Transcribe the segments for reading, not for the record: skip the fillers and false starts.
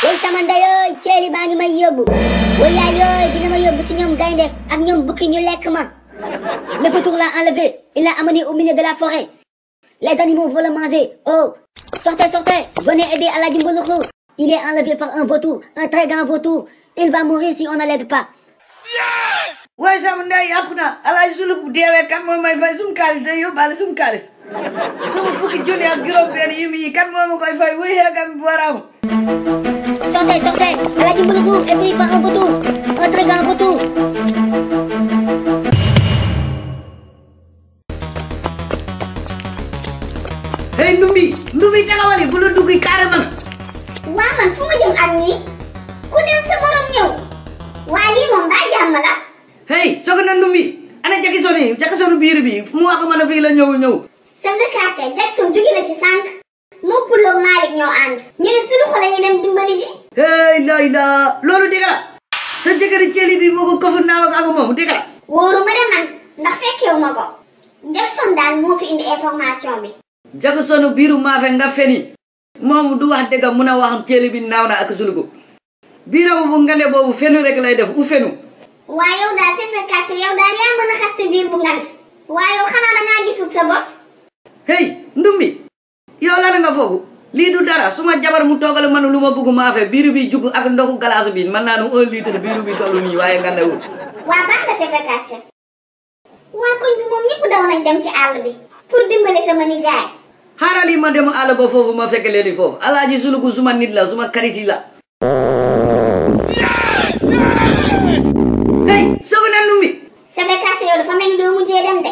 Woy sama ndeyooy ceeli baa ngi may yóbbu. Woy yaay yooy dina ma yóbbu si ñoom gaynde ak ñoom bukki ñu lekk ma. Le vautour l'a enlevé, il l'a amené au milieu de la forêt. Les animaux vont le manger. Oh, sortez, sortez, venez aider Aladji Mbouloukhou. Il est enlevé par un vautour, un très grand vautour. Il va mourir si on ne l'aide pas. Woy sama ndey yàqu na Aladji Suluk bu deewee kan moo may fay sum kaalis day yóbbaale sum kaalis. Sama fukki junni ak juróom-benn yi kan moo ma koy fay wuy xeegam bu waraamu. Sortez, sortez, Aladji Mbouloukhou est pris par un vautour, un très grand vautour. Hey Ndumbi taxawal bu la dugg carrément. Waa man fu ma jëm ak ñii ku dem sa borom ñëw. Waa lii moom baa jàmm la. Hey Soxna Ndumbi ana Jackson biir bi fu mu wax ma ne fii la ñëw. Chef de quartier Jackson jóge na fi sànq. moo Pulo Malick ñoo ànd. ñu ne Sulukhu la ñuy dem dimbali ji. Hey la loolu dëgg la sa jëkkëri ceeli bi moo ko kofur naa ak moom dëgg la. wóoru ma de man ndax fekkewu ma ko. Jackson daal moo fi indi information bi. Jackson biiru maafe nga feni moom du wax dëgg mun a wax ceeli bi naaw na ak Sulukhu biiram bu ngande boobu fenu rek lay def u fenu. waa yow daal chef de quartier yow daal yaa mën a xaste biir bu ngand. waa yow xanaa dangaa gisul sa bos. Hey Ndumbi yow lan nga foogu lii du dara suma jabar mu toogal man lu ma bëgg maafe biiru bi jug ak ndoxu glace bi man naa nu 1 litre biiru bi tollu nii waaye ngandewul. waa baax na chef de quartier. waa koñ bi moom ñëpp daw nañ dem ci àll bi pour dimbali sama nijaay. xaaral yi ma dem àll ba foofu ma fekk leen foofu Aladji Sulukhu suma nit la suma kariti la. Hey Soxna Ndumbi. chef de quartier yow dafa mel ni doo mujjee dem de.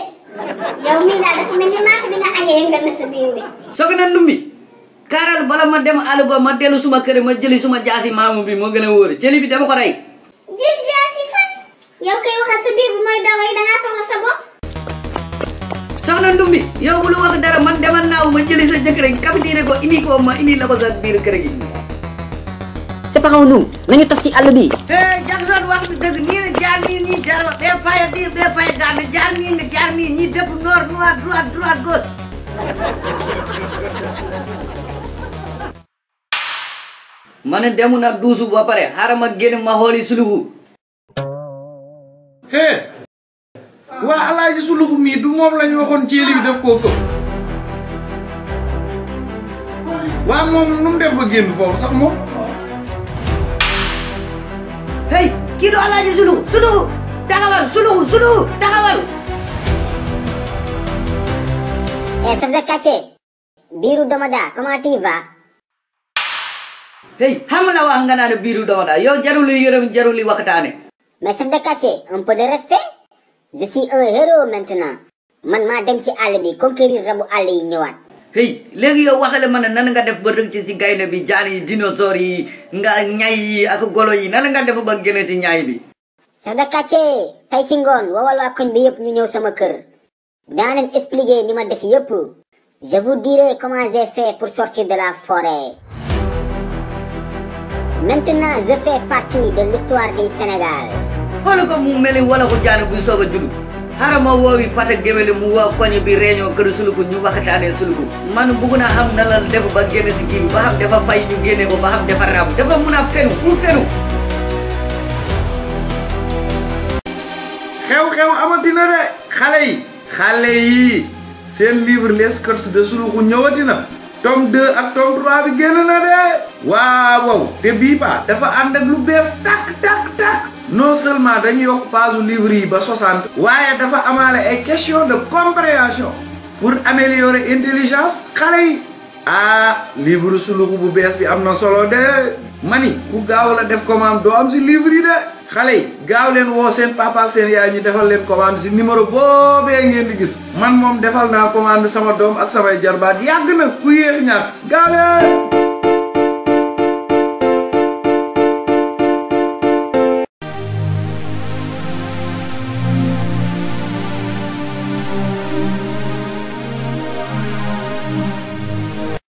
yow mii daal dafa mel ni maafe bi nga añee yëngal na sa biir bi. Soxna Ndumbi kaaral bala ma dem àll ba ma dellu suma kër ma jëli suma jaasi maamu bi moo gën a wóor jëli bi dama ko rey. jël jaasi fan. yow kay waxal sa biir bi mooy daway dangaa soxla sa bopp. Soxna Ndumbi yow bu lu wax dara man demal naaw ma jëli sa jëkkër capitaine ko indi la ko sa biir kër gi. séparons-nous nañu tas ci àll bi. Jackson wax na dëgg nii la jaar nii jaar bee faya gaan jaar nii nga jaar nii ñii dëpp nord droite gauche. ma ne demu na duusu ba pare xaaral ma génn ma xooli Sulukhu. waa Aladji Sulukhu mii du moom lañu waxoon ceeli bi def koo këpp waa moom nu mu def ba génn foofu sax moom. Hey kii du Aladji Sulukhu taxawal Sulukhu taxawal. chef de quartier. biiru Domada comment tu vas. Hey xam na wax nga naan biiru Domada yow jarul yërëm jarul waxtaane. mais chef de quartier un peu de respect. je suis un héros maintenant. man maa dem ci àll bi conquérir rabu àll yi ñëwaat. Hey léegi yow waxale ma ne nan nga def ba rëcc ci gaynde bi jaan yi dinosaure yi nga ñay yi ak golo yi nan nga def ba génne ci ñaay bi. chef de quartier tey si ngoon woowal waa koñ bi yëpp ñu ñëw sama kër. daa leen expliquer ni ma def yëpp. je vous dirai comment j'ai fait pour sortir de la forêt. maintenant je fais partie de l'histoire du Sénégal. xool ko mu mel ni wala ko jaan buy soog a judd. xaaral ma woowi pata géwéli mu woo koñ bi réunion kër Sulukhu ñu waxtaanee Sulukhu man bugg naa xam na la def ba génn si kii bi ba xam dafa fay ñu génne ko ba xam dafa raam dafa mun a fenu ku fenu. xew-xew amatina de xale yi seen livre les courses de Sulukhu ñëwatina tome 2 ak tome 3 bi génn na de waaw te bii ba dafa ànd ak lu bees tak non seulement dañu yokk page livre yi ba 60 waaye dafa amaale ay question de compréhension pour améliorer intelligence xale yi livre Sulukhu bu bees bi am na solo de mani ku gaaw la def commande doo am si livre yi de xale yi gaaw leen woo seen papa ak seen yaay ñu defal leen commande si numéro boobee ngeen di gis man moom defal naa commande sama doom ak samay jarbaat yàgg na ku yéex ñaar gaaw leen